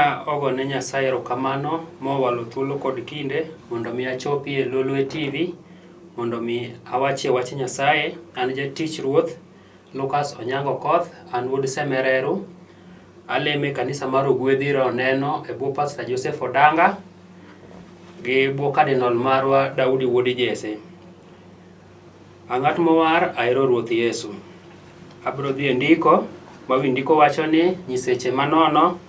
Chunya ogone Nyasaye erokamano mowalo thuolo kod kinde mondo mi achopi e Lolwe TV mondo mi awachie wach Nyasaye. An jatich Ruoth Lucas Onyango Okoth, an wuod Semereru. Alemo e kanisa mar Ogwedhi Roho Neno e bwo Pastor Joseph Odanga gi bwo Cardinal marwa Daudi Wuod Jesse. Ang'at mowar, ahero Ruoth Yesu. Abiro dhi e ndiko, ma wi ndiko wacho ni nyiseche manono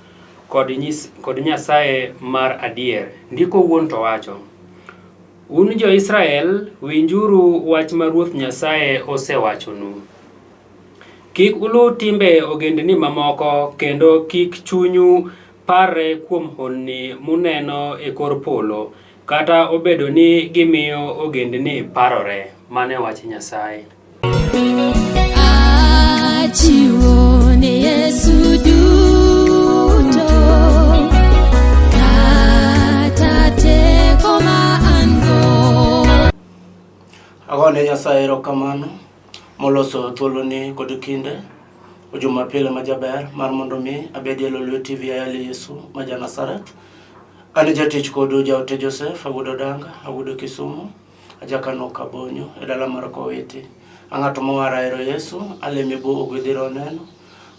kod, nyis, kod Nyasaye mar adier. Ndiko wuon to wacho, Un jo-Israel, winjuru wach ma Ruoth Nyasaye osewachonu. Kik uluw timbe ogendini mamoko kendo kik chunyu parre kuom honni muneno e kor polo, Kata obedo ni gimiyo ogendni parore, mano e wach Nyasaye. Achiwo ne Yesu duto kata teko ma an go. Agone Nyasaye erokamano moloso thuoloni kod kinde Jumapil ma jaber mar mondo mi abedie Lolwe TV ayal Yesu ma ja Nazareth. An jatich kodu jaote Joseph awuod Odanga, awuod Kisumu, ajakano Kabonyo e dala mar Kowiti. Ang'ato mowar ahero Yesu, aleme bo ogwedhi roho neno.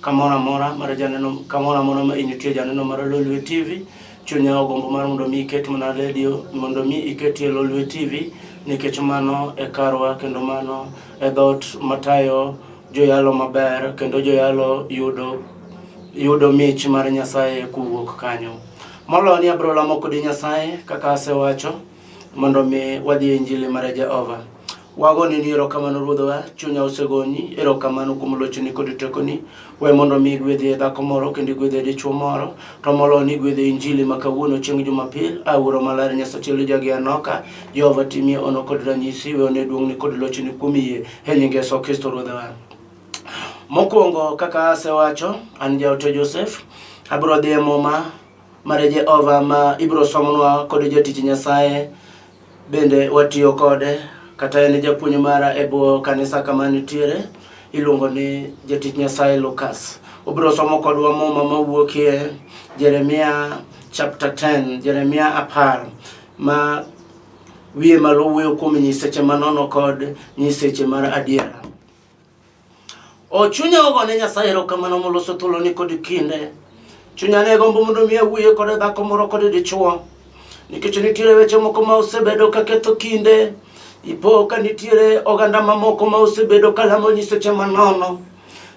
Kamoro amora mar janeno, kamoro amora ma initie janeno mar Lolwe TV, chunya ogombo mar mondo mi iket mana redio, mondo mi iketie Lolwe TV nikech mano e karwa kendo mano e dhoot matayo joyalo maber kendo joyalo yudo yudo mich mar Nyasaye kowuok kanyo. Moloyo ni abiro lamo kodi Nyasaye kaka asewacho mondo mi wadhi e injili mar Jehova. Wagoni ni erokamano Ruodhwa, chunya osegonyi, erokamano kuom lochni kod tekoni. We mondo mi igwedhie dhako moro kendo igwedhie dichwo moro, to moloyo ni igwedhie injili ma kawuono chieng' Jumapil. A Wuoro Maler, Nyasache Elija gi Anoka, Jehova timie ono kod ranyisi, we one duong'ni kod lochni kuom yie e nying Yesu Kristo Ruodhwa. Mokwongo kaka asewacho, an jaote Joseph, abiro dhi e muma mar Jehova ma ibiro somonwa kod jatich Nyasaye bende watiyo kode kata en japuonj mara e bwo kanisa kama nitiere iluongo ni jatich Nyasaye Lucas. Obiro somo kodwa muma mawuokie Jeremia chapter 10, Jeremia apar ma wiye malo wuoyo kuom nyiseche manono kod nyiseche mar adiera. O chunya ogone Nyasaye erokamano moloso thuoloni kod kinde. Chunya ne gombo mondo mi awuoye kod dhako moro kod dichwo. Nikech nitiere weche moko ma osebedo ka ketho kinde. Ipo ka nitiere oganda mamoko ma osebedo ka lamo nyiseche manono.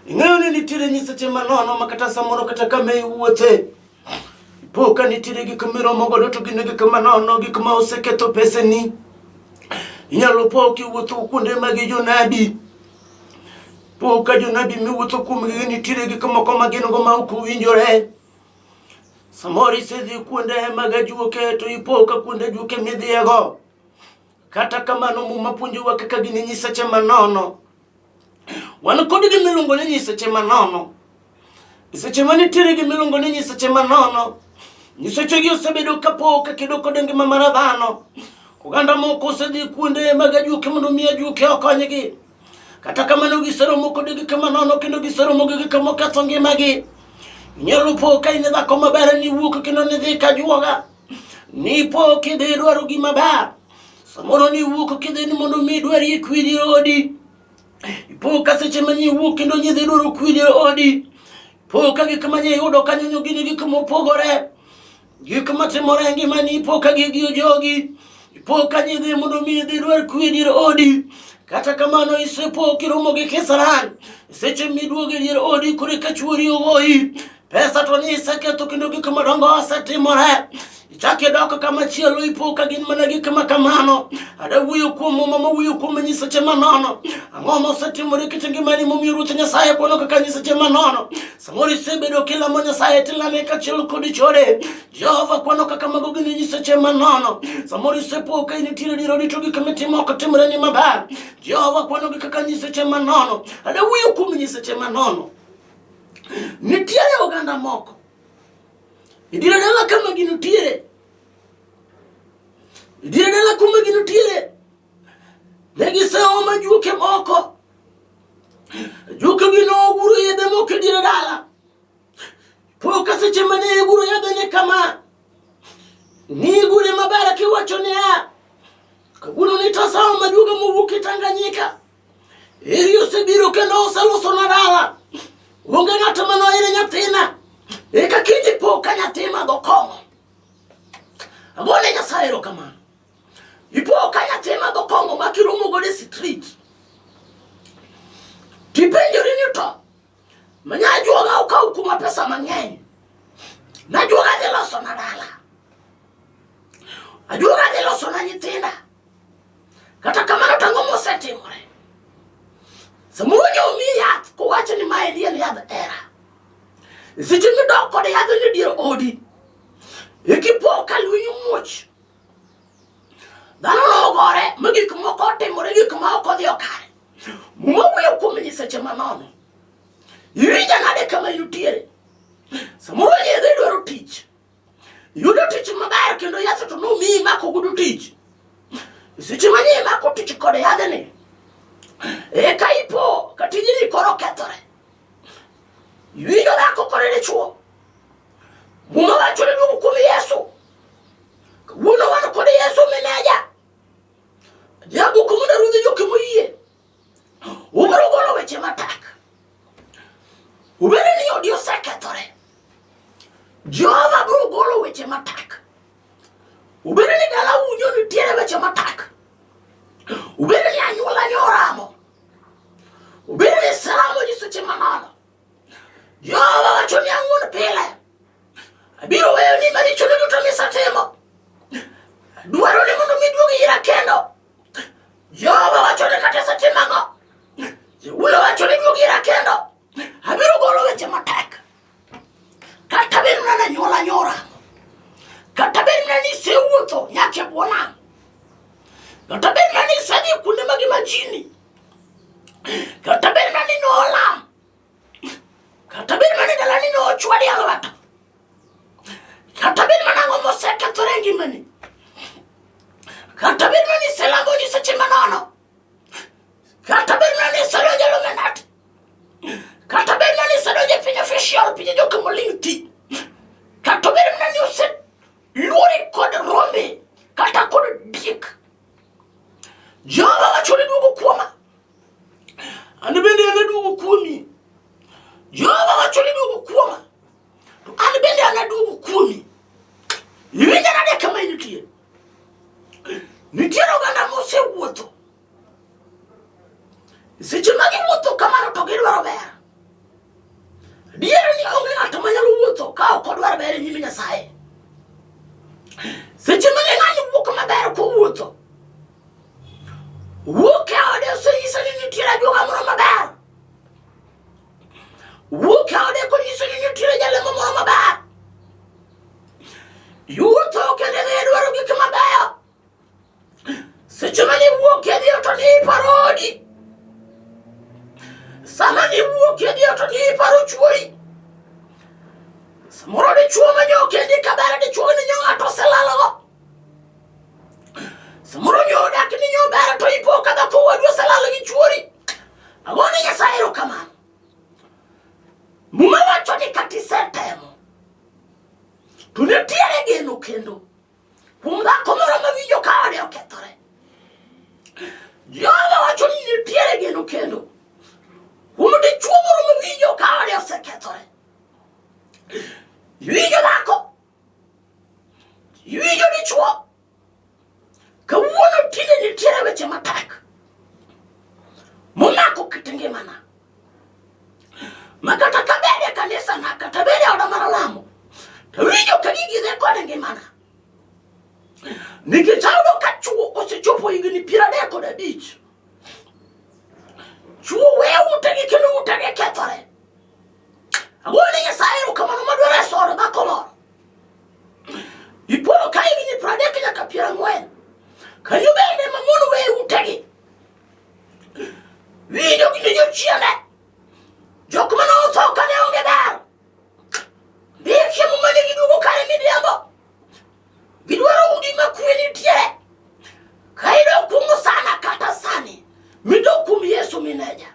Ing'eyo ni nitiere nyiseche manono ma kata samoro kata kama iwuothe. Ipo ka nitiere gik miromo godo to gin gik manono, gik ma oseketho peseni. Inyalo po kiwuotho kuonde mag jonabi. Po ka jonabi miwuotho kuomgi nitiere gik moko ma gin go ma ok owinjore. Samoro isedhi kuonde mag ajuoke to ipo ka kuonde ajuoke midhiyego. Kata kamano Muma puonjowa kaka gin nyiseche manono. Wan kod gima iluongo ni nyiseche manono. Seche ma nitiere gima iluongo ni nyiseche manono, nyisechegi osebedo kapo ka kedo kod ngima mar dhano. Oganda moko osedhi kuonde mag ajuoke mondo mi ajuoke okonygi. Kata kamano giseromo kod gik manono kendo giseromo gi gik moketho ngimagi. Inyalo po ka in dhako maber ni wuok kendo nidhi ka juoga. Nipo kidhi dwaro gima ber. Samoro ni wuok kidhi ni mondo mi idwarie kwidi e odi. Po ka seche ma nyiwuok kendo nyidhi dwaro kwidi e odi. Po ka gik ma nyiyudo kanyo gin gik mopogore. Gik matimore e ngimani ipo ka gigi ojogi. Ipo ka nyidhi mondo mi idhi dwar kwe dier odi. Kata kamano isepo kiromo gi kisaran. Seche miduogo e dier odi koro eka chuori ogoyi. Pesa to ni iseketho kendo gik madongo osetimore. Ichak idok kama chielo ipo ka gin mana gik ma kamano. Ada wuoyo kuom muma mawuoyo kuom nyiseche manono. Ang'o mosetimore kit ngimani momiyo Ruoth Nyasaye kwano kaka nyiseche manono? Samoro isebedo kilamo Nyasaye tilame kaachiel kod chode. Jehova kwano kaka mago gin nyiseche manono. Samoro isepo ka initiere dier odi to gik mitimo ok timreni maber. Jehova kwanogi kaka nyiseche manono. Ada wuoyo kuom nyiseche manono. Nitiere oganda moko e dier dala kama gintiere, e dier dala kuma gintiere, ne giseomo ajuoke moko. Ajuokegi noguro yedhe moko e dier dala. Po ka seche mane iguro yadhni kama, nigure maber kiwacho niya, kawuono ni tasawa majuoga mowuok e Tanganyika. Eri osebiro kendo oselosona dala. Onge ng'ato mane ohere nyathina. Eka kiny ipo ka nyathi madho kong'o. Agone Nyasaye erokamano. Ipo ka nyathi madho kong'o ma kiromo godo e street. Tipenjori ni to manyajuoga okaw kuma pesa mang'eny. Najuoga dhi loso na dala. Ajuoga dhi loso na nyithinda. Kata kamano to ang'o mosetimore? Samoro nyo omiyi yath kowacho ni mae en yadh hera. Seche midok kod yadhni dier odi, ikipo ka lweny omuoch. Dhano nogore ma gik moko otimore gik ma ok odhi kare. Muma wuoyo kuom nyiseche manono. Iwinja nade kama intiere? Samoro nyiedho idwaro tich. Yudo tich maber kendo yath to nomiyi mako godo tich. Seche ma nie mako tich kod yadhni, eka ipo ka tijni koro kethore. Iwinjo dhako kod dichwo. Muma wacho ni duogo kuom Yesu. Kawuono wan kod Yesu mineja. Jago kumuna rudhi jokemoyie. Ubiro golo weche matek. Ubiro ni odi osekethore. Jehova biro golo weche matek. Ubiro ni dala unyo nitiere weche matek. Ubiro ni anyuola nyoramo. Ubiro ni salamo nyiseche manono. Jehova wacho ni ang'won pile. Abiro weyo ni marichoni duto misetimo. Dwaro ni mondo miduog ira kendo. Jehova wacho ni kata isetimo ang'o? Jeulo wacho ni duog ira kendo. Abiro golo weche matek. Kata bed mana ni anyuola nyora. Kata bed mana ni isewuotho nyaka e bwo nam. Kata bed mana ni isedhi kuonde magi majini. Kata bed mana ni nolam. Kata bed mana ni dalani nochwadi e lweta. Kata bed mana ang'o mosekethore e ngimani. Kata bed mana ni iselamo nyiseche manono. Kata bed mana ni isedonjo e Illuminati. Kata bed mana ni isedonjo e piny official, piny joka moling' thi. Kata bed mana ni oseluori kod rombe kata kod diek. Jehova wacho ni duogo kuoma. An bende anaduogo kuomi. Jehova wacho ni duogo kuoma. To an bende anaduogo kuomi. Iwinja nade kama intie? Nitiere oganda mosewuotho. Seche ma giwuotho kamano to gidwaro ber. Adier ni onge ng'ato manyalo wuotho ka ok odwar ber e nyim Nyasaye. Seche ma ng'ani wuok maber kowuotho, wuok e ode osenyise ni nitiere ajuoga moro maber. Wuok e ode konyiso ni nitiere jalemo moro maber. Iwuotho kendo idhi dwaro gik mabeyo. Seche ma niwuok e dhiyo to niparo odi. Sama niwuok e dhiyo to niparo chuori. Samoro dichuo ma nyo kendi kaber dichuo ni nyo ng'ato oselalogo. Samoro nyo odak ni nyo ber to ipo ka dhako wadu oselalo gi chuori. Agone Nyasaye erokamano. Muma wacho ni kata isetemo to nitiere geno kendo. Kuom dhako moro ma winjo ka ode okethore. Jehova wacho ni nitiere geno kendo. Kuom dichwo moro ma winjo ka ode osekethore. Iwinjo dhako? Iwinjo dichwo? Kawuono tinde nitiere weche matek momako kit ngimana. Ma kata kabede e kanisa na kata bede e oda mar lamo to winjo ka gigi dhi kod ngimana. Nikech ayudo ka chwo osechopo higni 35. Chwo weyo utegi kendo utegi kethore. Agone Nyasaye erokamano madwaro reso od dhako moro. Ipo ka higni 30 nyaka 40. Kanyo bende ma mon weyo utegi. Winjo gini jochiende. Jok mane otho kane onge ber. Ndikie muma ni giduogo kare midhiambo. Gidwaro udi ma kwe nitiere. Ka idok kuom sana kata sani, midok kuom Yesu mineja.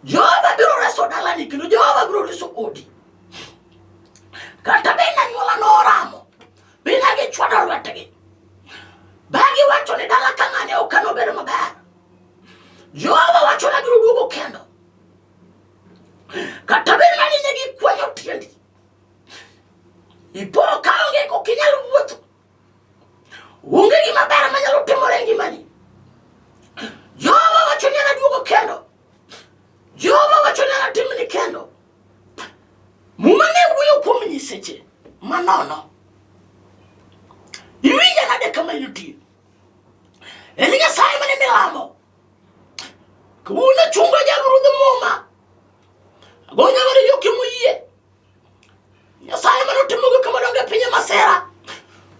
Jehova biro reso dalani kendo Jehova biro reso odi. Jehova wacho ni abiro duogo kendo. Kata bed mana ni ne gikwanyo tiendi. Ipo ka onge ok inyal wuotho. Onge gima ber manyalo timore e ngimani. Jehova wacho ni anaduogo kendo. Jehova wacho ni anatimni kendo. Muma ne wuoyo kuom nyiseche manono. Iwinja nade kama intie? En Nyasaye mane milamo. Kawuono chunga jagruodh muma. Agonya wari jokimu yie. Nyasaye mane otimo gik madongo e piny masira.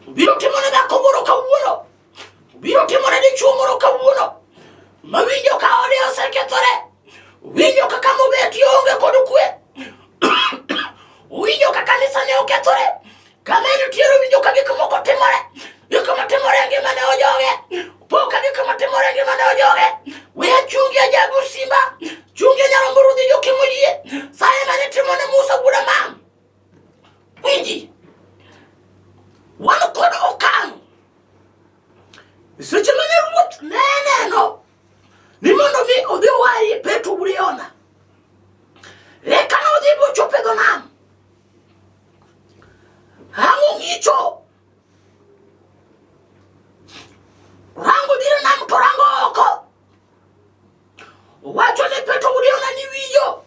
Obiro timo ne dhako moro kawuono. Obiro timo ne dichuo moro kawuono. Mawinjo ka ode osekethore. Winjo kaka mobetie onge kod kwe. Winjo ka kanisa ne okethore. Kama nitiere winjo ka gik moko timore. Gik matimore e ngimane ojoge. Po ka gik matimore e ngimane ojoge. We achungi ajabu simba. Chungi nyarombo ruodhi jokimo yie. Saye mane timo ne Musa wuod Amam. Winji. Wan kod okang'. Seche mane ruoth ne neno ni mondo mi odhi owarie Petro wuod Yona. Eka nodhi bochopo e dho nam. Ang'o ng'icho? Rango dire nam to rango oko. Owacho ne Petro wuod Yona ni winjo.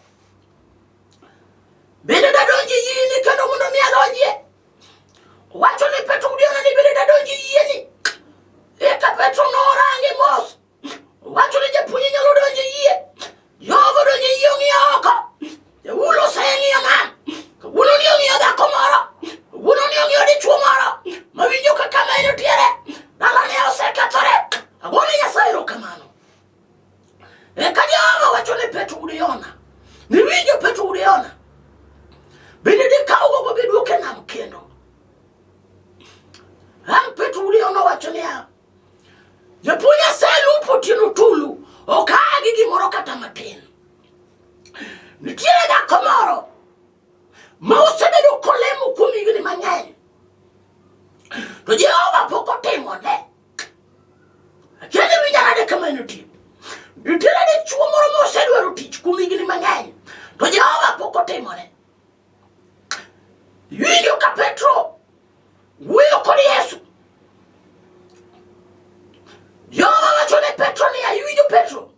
Bende dadonji yini kendo mondo mi adonjie. Owacho ne Petro wuod Yona ni bende dadonji yieni. Eka Petro norange mos. Owacho ni japuonj nyalo donjo e yie. Jehova donjo e yie ong'iyo oko. Jawulo oseng'iyo nam. Kawuono ni ong'iyo dhako moro. Kawuono ni ong'iyo dichuo moro. Mawinjo ka kama en nitiere. Dalane osekethore. Agone Nyasaye erokamano. Eka Jehova wacho ne Petro wuod Yona. Niwinjo Petro wuod Yona. Bende dikaw gogo giduoke nam kendo. Ang' Petro wuod Yona owacho niya, Japuonj aselupo otieno tulu, ok aa gi gimoro kata matin. Nitiere dhako moro ma osebedo kolemo kuom higni mang'eny, to Jehova pok otimone. Akia ni winja nade kama nitie. Nitiere dichuo moro ma osedwaro tich kuom higni mang'eny, to Jehova pok otimone. Winjo ka Petro wuoyo kod Yesu. Jehova wacho ne Petro niya, iwinjo Petro?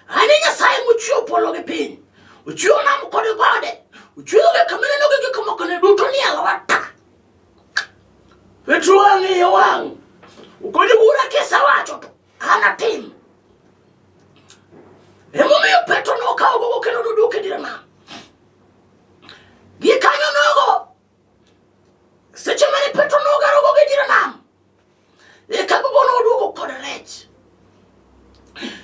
An e Nyasaye mochweyo polo gi piny, ochweyo nam kod gode, ochweyo gik mineno gi gik moko ne duto ni alwata. Petro wang' iye wang', okoni wuora kisewacho to an atim. Emomiyo Petro nokawo gogo kendo noduoke dire nam. Gikanyo nogo Seche mane Petro nogaro gogo e dier nam, eka gogo noduogo kod rech.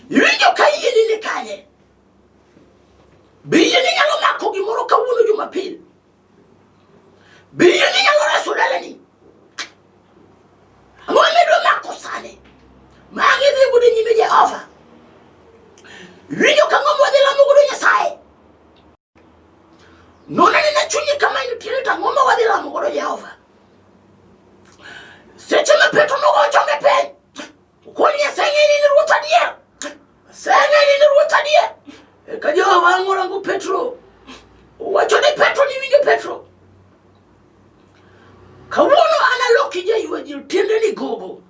Iwinjo ka yieni ni kanye? Be yieni nyalo mako gimoro kawuono Jumapil? Be yieni nyalo reso dalani? Ang'o midwa mako sani? Magi dhi godo nyime Jehova. Iwinjo ka ng'o mwadhi lamo godo Nyasaye? Nona nena chunyi kama intiere to ang'o ma wadhi lamo godo Jehova? Seche ma Petro nogo chonge piny, okoni aseng'e ni in Ruoth adier. Aseng'e ni in Ruoth adier. Eka Jehova ang' orango Petro. Owacho ne Petro ni winjo Petro. Kawuono analoki jaywa ji tiendeni gogo.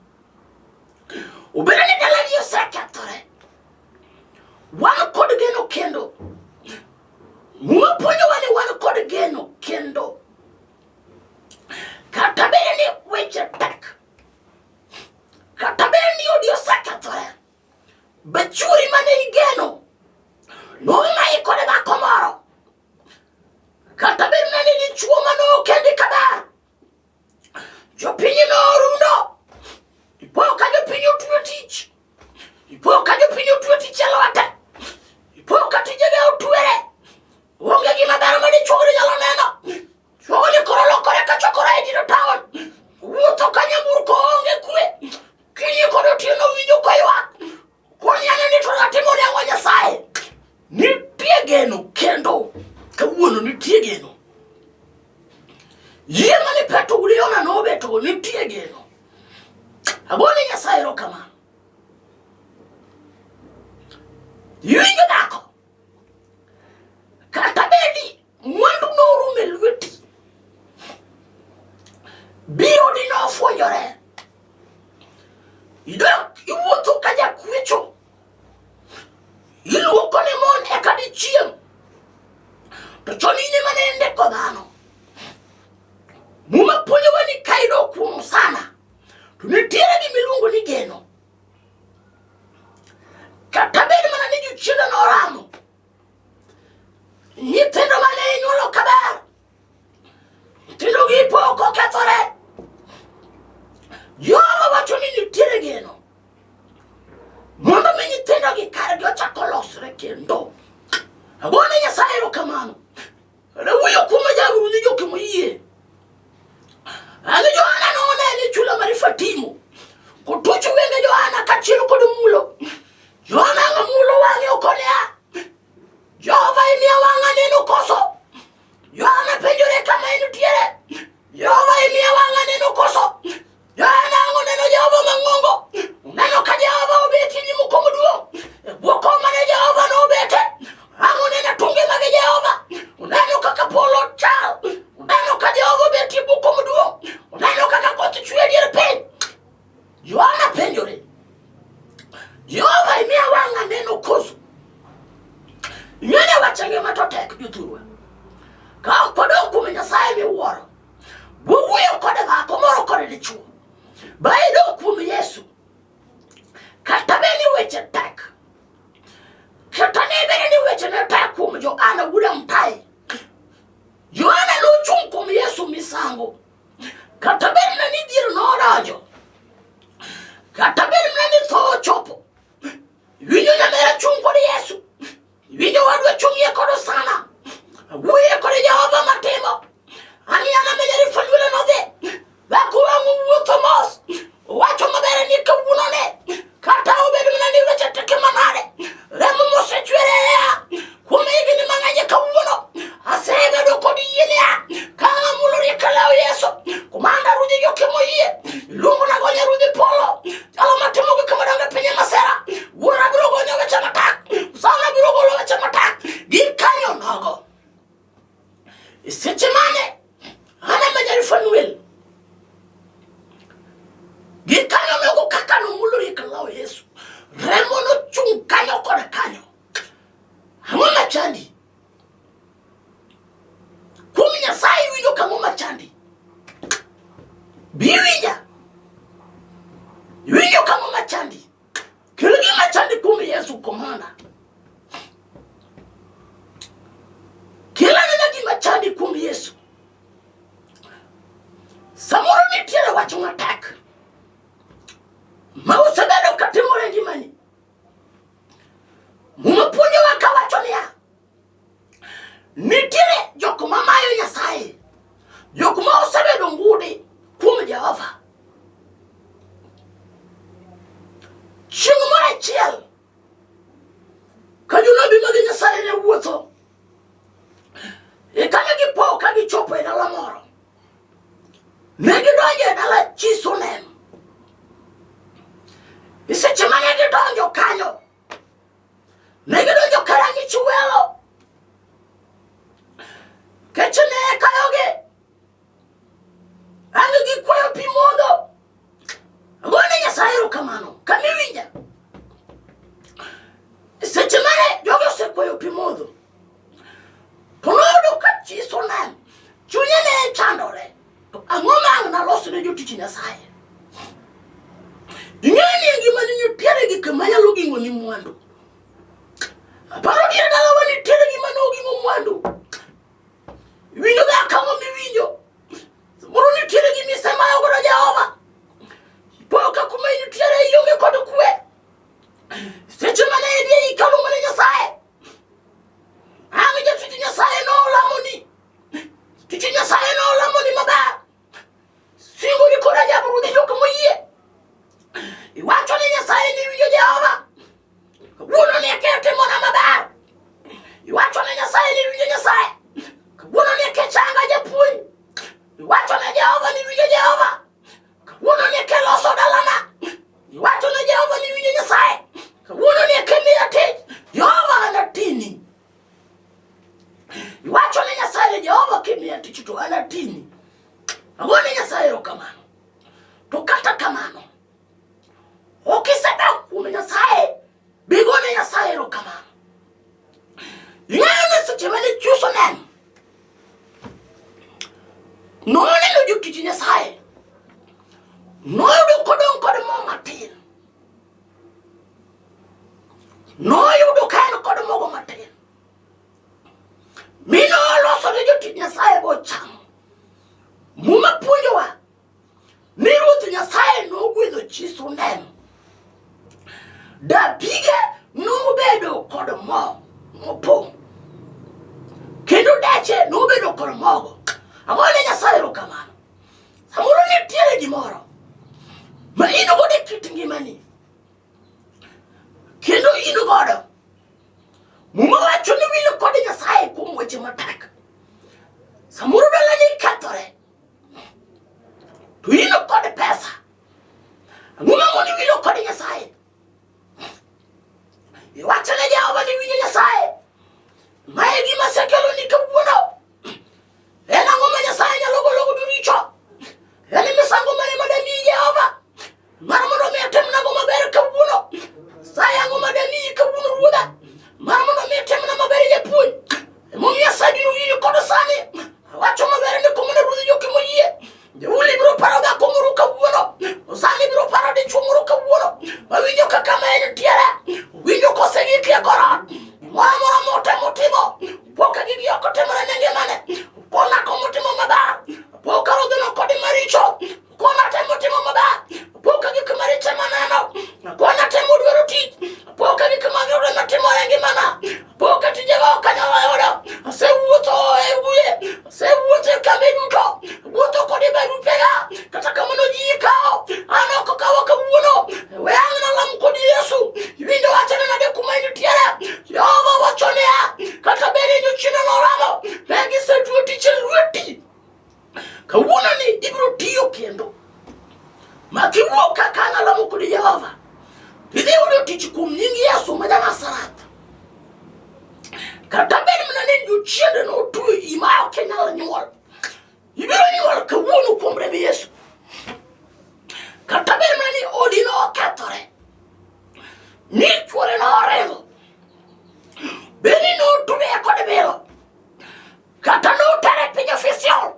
Obedo ni dalani osekethore. Wan kod geno kendo. Muma puonjowa ni wan kod geno kendo. Kata bed ni weche tek, kata bed ni odi osekethore, bachuri mane igeno nomayi kod dhako moro, kata bed ni dichuo mane okendi kaber, Jopiny norundo. Ipo ka jopiny otwe tich. Ipo ka jopiny otwe tich e lwete. Ipo ka tijege otwere. Onge gima ber ma dichuogni nyalo neno. Chuogni koro lokore ka chokore e dier taon. Wuotho ka nyamburko onge kwe. Kinyi kod otieno winjo koywak. Koni anene to natimo ne ang'o Nyasaye? Nitie geno kendo kawuono nitie geno. Yie mane Petro gi Yona nobetogo nitie geno. Agone Nyasaye erokamano. Iwinjo dhako? Kata bedi mwandu norumo e lweti, biodi nofwenyore, idok iwuotho ka jakwecho, iluoko ne mon eka dichiem, to chon in ema ne indiko dhano. Muma puonjowa ni ka idok kuom sana, to nitiere gima iluongo ni geno. Kata bed mana ni jochiende noramo, nyithindo mane inyuolo kaber, nyithindogi pok okethore. Jehova wacho ni nitiere geno mondo mi nyithindogi kargi ochak olosre kendo. Agone Nyasaye erokamano. Rawuoyo kuom ajabu ruodhi jokemoyie. Ang'e Johana nonene e chula mar Fatimo. Kotucho wenge Johana kaachiel kod mulo. Johana ng'amulo wang'e okoniya. Jehova imiya wang'a neno koso? Johana penjore kama entiere. Jehova imiya wang'a neno koso? Johana ang'o neno Jehova mang'ongo. Neno ka Jehova obet e nyim kom duong'. E bwo kom mane Jehova nobete. Ang'o neno tunge mag Jehova. Uneno kaka polo chal. Uneno ka Jehova obet e bwo kom duong'. Uneno kaka koth chwe e dier piny. Johana penjore. Jehova imiya wang'a neno koso? Ing'e wacho ngima to tek jothurwa. Ka ok wadok kuom Nyasaye miwuoro, wawuoyo kod dhako moro kod dichwo. Ba idok kuom Yesu. Kata bed ni weche tek. Kata ne bed ni weche ne tek kuom Johana wuod Amtai. Johana nochung' kuom Yesu misango. Kata bed na ni dhier nodonjo. Kata bed mana ni tho ochopo. Iwinjo nyamera chung' kod Yesu. Iwinjo wadwa chung'ie kod Osana. Wuoye kod Jehova matimo. Ani an amenyari Fanuel nodhi. Dhako wang' wuotho mos. Owacho maber ni kawuono ne. Kata obedo mana ni weche tek manade. Remo mosechwer e iya. Kuom higni mang'eny kawuono. Asebedo kod yie niya. Ka amulo riek law Yesu. Komanda ruodhi jokemo yie. Iluongo na gonya ruodhi polo. Jalo matimo gik madongo e piny masera. Wuora biro gonyo weche matek. Usana biro golo weche matek. Gikanyo nogo. E seche mane Hana ma nyar Fanuel gikanyo nogo kaka nomulo riek law Yesu. Remo nochung' kanyo kod kanyo. Ang'o machandi? Kuom Nyasaye iwinjo kang'o machandi? Bi iwinja? Iwinjo kang'o machandi? Kel gima chandi kuom Yesu komanda. Kel anena gima chandi kuom Yesu. Samoro nitiere wach matek ma osebedo katimore e ngimani. Muma puonjowa kawacho niya, nitiere jok ma mayo Nyasaye, jok ma osebedo ngudi kuom Jehova. Chieng' moro achiel ka jonabi mag Nyasaye ne wuotho, e kane gipo ka gichopo e dala moro, ne gidonjo e dala chi Sunem. E seche mane gidonjo kanyo, ne gidonjo karang'ich welo. Kech ne kayogi, ang' gikwayo pi modho. Agone Nyasaye erokamano kama iwinja. Seche mane jogi osekwayo pi modho, to noyudo ka chi Sunem chunye ne chandore. To ang'o ma ang' nalos ne jotich Nyasaye? Ing'e ni e ngimani nitiere gik manyalo ging'o ni mwandu. Aparo ni e dalawa nitiere gima noging'o mwandu. Iwinjo ga kang'o miwinjo? Samoro nitiere gima isemayo godo Jehova. Ipo ka kuma intiere ionge kod kwe. Seche mane idhi e hekalu mane Nyasaye. Ang' jatich Nyasaye nolamoni. Tich Nyasaye nolamoni maber. Singo ni kod ajabu ruodhi jok moyie. Iwacho ni Nyasaye ni winjo Jehova. Kawuono ni eke timona maber. Iwacho ni Nyasaye ni winjo Nyasaye. Kawuono ni eke changa japuonj. Iwacho ni Jehova ni winjo Jehova. To kata kamano, ok isedak kuom Nyasaye, bigone Nyasaye erokamano. Ing'eyo ni seche mane chuso neno, noneno jotich Nyasaye, noyudo kodong' kod mo matin. Noyudo ka en kod mogo matin. Mi noloso ne jotich Nyasaye bochamo. Muma puonjowa ni Ruoth Nyasaye nogwedho chi Sunem. Dapige nobedo kod mo mopong', kendo deche nobedo kod mogo. Agone Nyasaye erokamano. Samoro nitiere gimoro ma in godo e kit ngimani kendo in godo. Muma wacho ni wilo kod Nyasaye kuom weche matek. Samoro dalani kethore to in kod pesa. Ang'o mamoni wilo kod Nyasaye? Iwacho ne Jehova ni winjo Nyasaye. Ma e gima asekeloni kawuono. En ang'o ma Nyasaye nyalo golo godo richo? En misango mane ma damiyi Jehova? Mar mondo mi atimnago maber kawuono. Nyasaye ang'o ma damiyi kawuono Ruodha? Mar mondo mi atimna maber japuonj. Emomiyo asebiro iri kod sani. Awacho maber ni komone Ruodh Jokim oyie. Jauli biro paro dhako moro kawuono. Osani biro paro dichwo moro kawuono. Mawinjo kaka ma en tiere. Winjo kosegik e kor ot. Gimoro amora motemo timo. Pok gigi ok otimore ne ngimane. Kona komotimo maber. Pok arodhino kode maricho. Kona temo timo maber. Pok gik maricho maneno. Kona temo dwaro tich. Pok gik maricho matimore e ngimana. Pok tijego ok anyal yudo. Asewuotho e wiye. Asewuotho e kambi duto. Wuotho kod barupega. Kata kamano ji kawo. An ok okawa kawuono. We ang' nalam kod Yesu. Iwinjo wachane nade kuma intiere? Jehova wacho niya, kata bed ni jochiende noramo, ne gisetuo tich e lweti. Kawuono ni ibiro tiyo kendo. Ma kiwuok kaka an alamo kod Jehova, idhi yudo tich kuom nying Yesu ma ja-Nazareth. Kata bed mana ni jochiende notwe iyi ma ok inyal nyuol, ibiro nyuol kawuono kuom remb Yesu. Kata bed mana ni odi nokethore, mi chwore noringo, bed ni notweye kod bilo, kata notere piny official,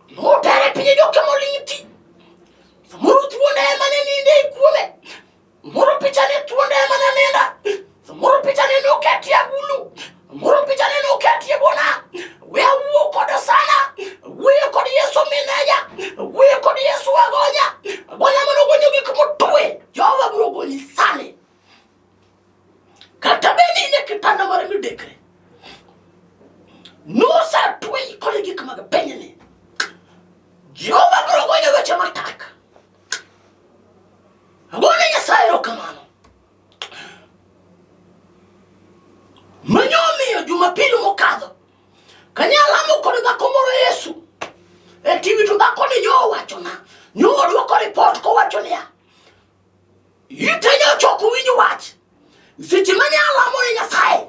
notere piny jokemoling' ti. Samoro thuonde ema ne ninde e kuome. Samoro picha ne thuonde ema ne ninda. Samoro picha ne noketie agulu. Samoro picha ne noketie bona. We awuo kod sana. Wuoyo kod Yesu mineja. Wuoyo kod Yesu agonya. Agonya mano gonyo gik motwe. Jehova biro gonyi sani. Kata bed ni in e kitanda mar midekre. Nosetweyi kod gik mag pinyni. Jehova biro gonyo weche matek. Agone Nyasaye erokamano. Mano omiyo Jumapil mokadho kane alamo kod dhako moro Yesu e TV to dhakoni nyo owachona nyo odwoko ripot kowacho niya ite nyocha ok winj wach seche mane alamo ne Nyasaye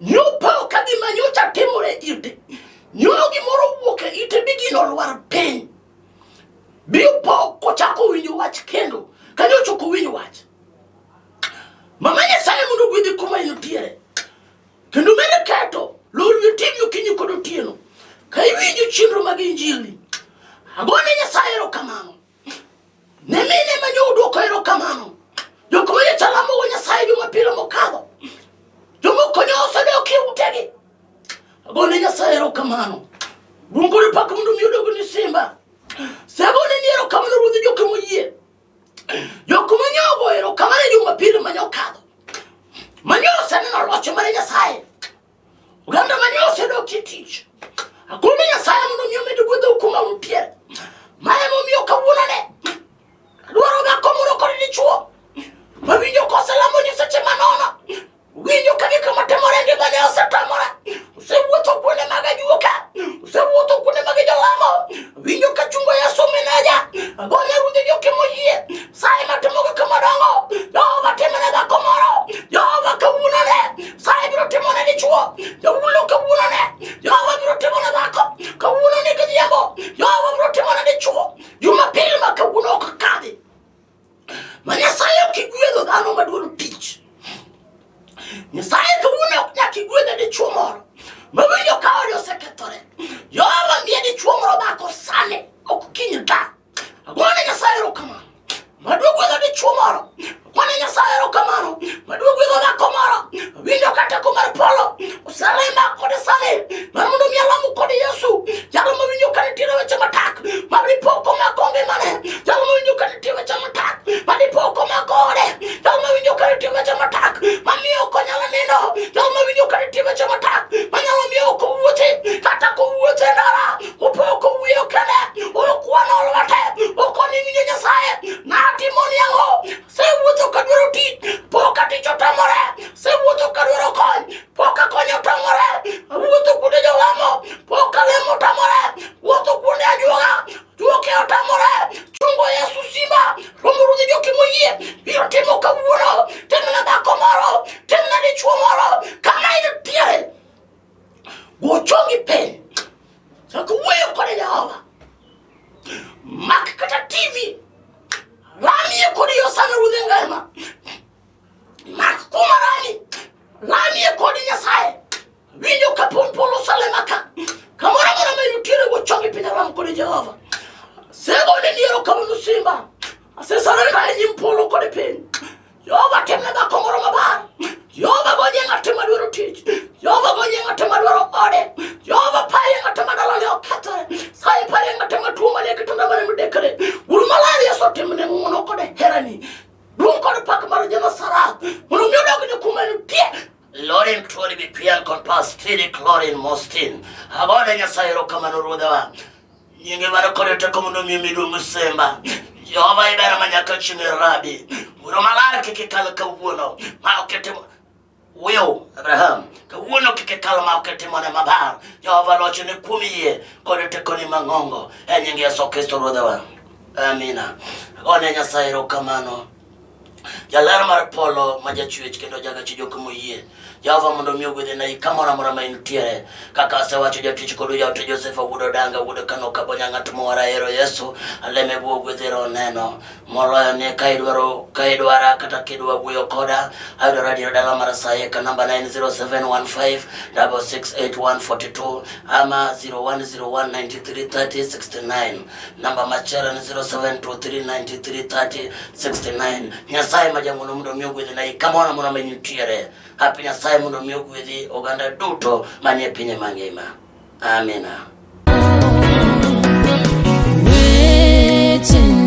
nyopo ka gima nyocha timore ite nyo gimoro owuok e ite bi gino olwar piny bi opo kochako winjo wach kendo ka nyocha ok owinj wach mama Nyasaye mondo ogwedhi kuma intiere kendo mere keto lor wi TV okinyi kod otieno ka iwinjo chenro mag injili agone Nyasaye erokamano Ne mine ma nyo odwoko erokamano. Jok ma nyocha lamogo Nyasaye Jumapil mokadho. Jomoko nyo osedok e utegi. Agone Nyasaye erokamano. Duong' kod pak mondo mi odog ni simba. Segone ni erokamano Ruodh jok moyie. Jok ma nyo ogo erokamano e Jumapil ma nyo okadho. Ma nyo oseneno loch mar Nyasaye. Oganda ma nyo osedok e tich. Akone Nyasaye mondo mi omed gwedhou kuma untie. Ma emomiyo kawuono ne adwaro dhako moro kod dichwo mawinjo koselamo nyiseche manono. Winjo ka gik matimore e ngimane osetamore. Osewuotho kuonde mag ajuoka. Osewuotho kuonde mag jolamo. Winjo ka chungo Yesu mineja. Agone ruodhi jokemoyie. Saye matimo gik madongo. Jehova timone dhako moro. Jehova kawuono ne. Saye biro timone dichwo. Jawulo kawuono ne. Jehova biro timone dhako. Kawuono ni godhiambo. Jehova biro timone dichwo. Jumapil ma kawuono. mirimba. Asesarenda e nyim polo kod piny. Jehova timne dhako moro maber. Jehova gonye ng'ate madwaro tich. Jehova gonye ng'ate madwaro ode. Jehova parie ng'ate ma dalane okethore. Saye parie ng'ate matuo manie kitanda mane midekre. Wuru maler Yesu timne ng'wono kod herani. Duong' kod pak mar Janasarath mondo mi odogne kuma entie. Lorin Tori Bipian kod Pastiri Clorin Mostin. Agone Nyasaye erokamano ruodhawa. Nyinge mar kod teko mondo mi miduong' semba. Jehova iber ma nyaka chieng' Rabi. Wuoro maler kik ikal kawuono ma ok itimo Will Abraham kawuono kik ikal ma ok itimone maber. Jehova lochne kuom yie kod tekoni mang'ongo e nying Yesu Kristo ruodhawa. Amina. Agone Nyasaye erokamano. Jaler mar polo ma jachwech kendo jagachi jok moyie. Jehova mondo mi ogwedhe i kamoro amora ma intiere. Kaka asewacho jatich kodu jaote Joseph wuod Odanga wuod Kano Kabonya ng'at mowara hero Yesu aleme bwo gwedhe roho neno. Moloyo ni ka idwaro ka idwara kata kidwa wuoyo koda ayudora adiera dala mar Saye ka namba na en 0715 668142 ama 0101933069 namba machielo en 0723933069 Nyasaye ma jang'wono mondo mi ogwedhi na kamoro amora ma intiere. Hapi Nyasaye mondo mi ogwedhi oganda duto manie pinye mangima. Amina. Wechene.